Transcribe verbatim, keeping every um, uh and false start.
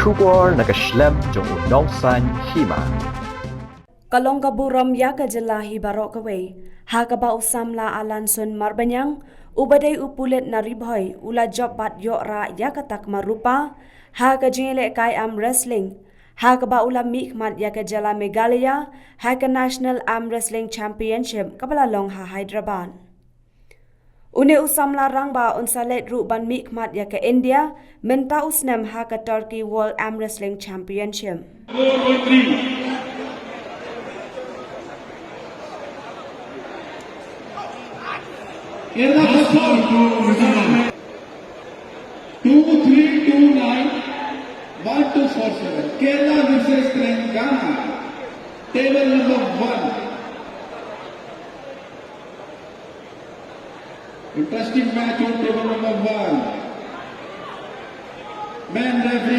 Khubor na ka shlem jong u Nongsaiñ Hima. Ka long ka burom ïa ka jylla hi baroh kawei ha kaba u samla Alanson Marbaniang, uba dei u pulit na Ri Bhoi, u la jop bad ïoh rah ïa ka takma rupa ha ka jingïalehkai arm wrestling, ha kaba u la mihkhmat ïa ka jylla Meghalaya ha ka National Arm Wrestling Championship kaba la long ha Hyderabad. Une u samla rangbah un sa leit ruh ban mihkhmat ïa ka India mynta u snem ha ka Turkey World Arm Wrestling Championship. Four one three. Kerala score two three two nine, one two four seven. Kerala versus Telangana. Table number one. Interesting match on table number one. Man referee.